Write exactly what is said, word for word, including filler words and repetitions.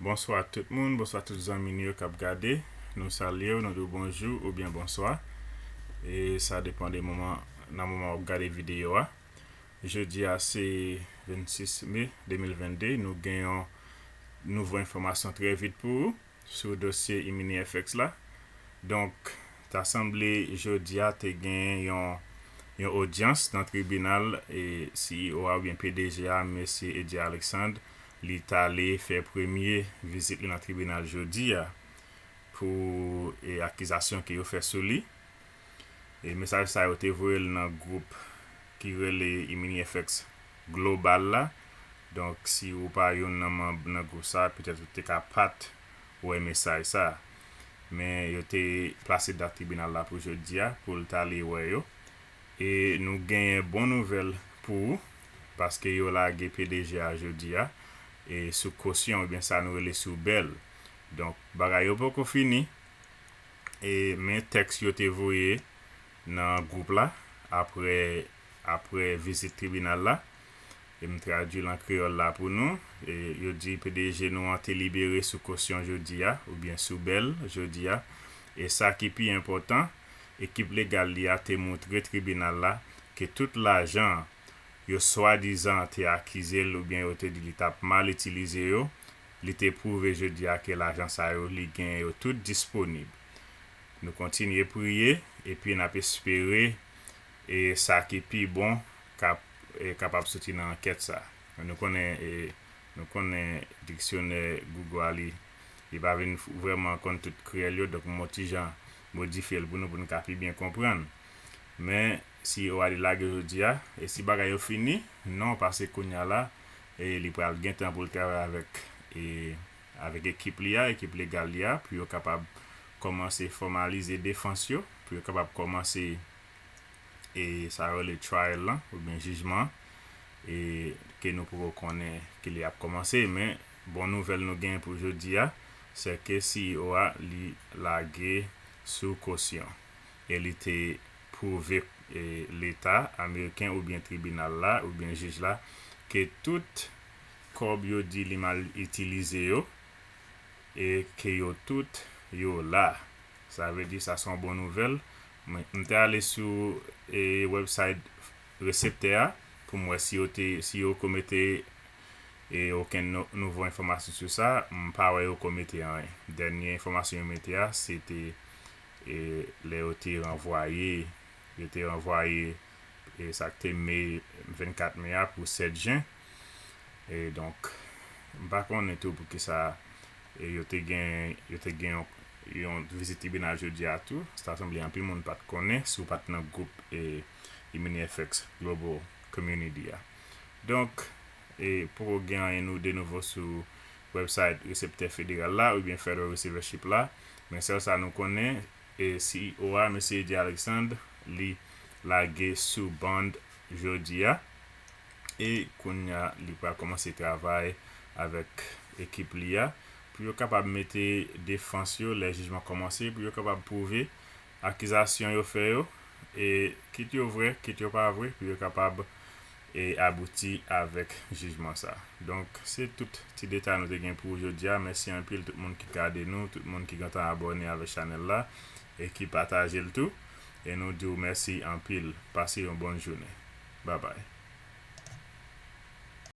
Bonswa tout moun, bonswa tout zanmi nou yo k ap gade. Nou salye w, nou di w bonjou oubyen bonswa. E sa depann de moman, nan moman w ap gade videyo a. Jodi a se vennsis me de mil vennde. Nou gen yon nouvo enfòmasyon trè vit pou ou sou dosye Imini F X la. Donk, ta sanble jodi a te gen yon, yon odyans nan tribinal e C E O a oubyen P D G a, mesye Eddy Alexandre, li t ale fè premye vizit li nan tribinal jodi a pou e, akizasyon ke yo fè sou li. E mesaj sa yo te voye l nan gwoup ki rele Imini F X Global la. Donk, si ou pa youn nan manm nan gwoup sa, petèt ou te ka pa t wè mesaj sa. Men yo te plase dat tribinal la pou jodi a, pou l t ale wè yo. E nou genyen bon nouvèl pou ou, paske yo lage P D G a jodi a, e sou kosyon, oubyen sa nou rele sou bèl. Donk, bagay yo poko fini, e men tèks yo te voye nan gwoup la, apre, apre vizit tribinal la. E m tradui l an kreyòl la pou nou. E yo di P D G nou an te libere sou kosyon jodi a, oubyen sou bèl jodi a. E sa ki pi enpòtan, ekip legal li a te moutre tribinal la ke tout lajan yo swadizan te akize l oubyen yo te di li t ap mal itilize yo, li te pwouve jodi a ke lajan sa yo, li gen yo tout disponib. Nou kontinye priye, epi n ap espere e sa ki pi bon k ap, e, kapab soti nan ankèt sa. Nou konnen, e, nou konnen diksyonè Google a, li, li pa vin f- vrèman konn tout kreyòl yo, donk m on ti jan modifye l pou nou, pou nou ka pi byen konprann. Men, si yo ale lage jodi a, e si bagay yo fini, non, paske kounye a la, e li pral gen tan pou l travay avèk, e, avèk ekip li a, ekip legal li a, pou yo kapab kòmanse fòmalize defans yo, pou yo kapab kòmanse e sa yo rele trial lan, oubyen jijman, e ke nou poko konnen ke li ap kòmanse, men bon nouvèl nou gen pou jodi a, se ke C E O a, li lage sou kosyon. E li te pwouve, e, Leta ameriken oubyen tribinal la, oubyen jij la, ke tout kòb yo di li mal itilize yo, e ke yo tout, yo la. Sa vle di sa se yon bon nouvèl. Mwen, m te ale sou, e, website reseptè a pou m wè si yo te, si yo ko mete, e, okenn nou- nouvo enfòmasyon sou sa. M pa wè yo ko mete anyen. Dènye enfòmasyon yo mete a, se te, e, lè yo te ranvwaye, yo te ranvwaye, e, sa k te me, vennkat me a pou sèt jen. E donk, m pa konnen tou poukisa, e, yo te gen, yo te gen yon, yon vizit tribinal jodi a tou. Sa sanble anpil moun pa t konnen, si w pa t nan gwoup, e, Imini F X Global Community a. Donk, e, poko gen anyen nou de nouvo sou website reseptè federal la oubyen Federal Receivership la. Men sèl sa nou konnen, e, C E O a, mesye Eddy Alexandre, li lage sou bond jodi a. E kounye a, li pral kòmanse travay avèk ekip li a pou yo kapab mete defans yo lè jijman kòmanse, pou yo kapab pwouve akizasyon yo fè yo, e kit yo vrè, kit yo pa vrè, pou yo kapab, e, abouti avèk jijman sa. Donk, se tout ti detay nou te gen pou ou jodi a. Mèsi anpil tout moun ki gade nou, tout moun ki gentan abòne avèk chanèl la e ki pataje l tou. E nou di w mèsi anpil. Pase yon bòn jounen. Babay.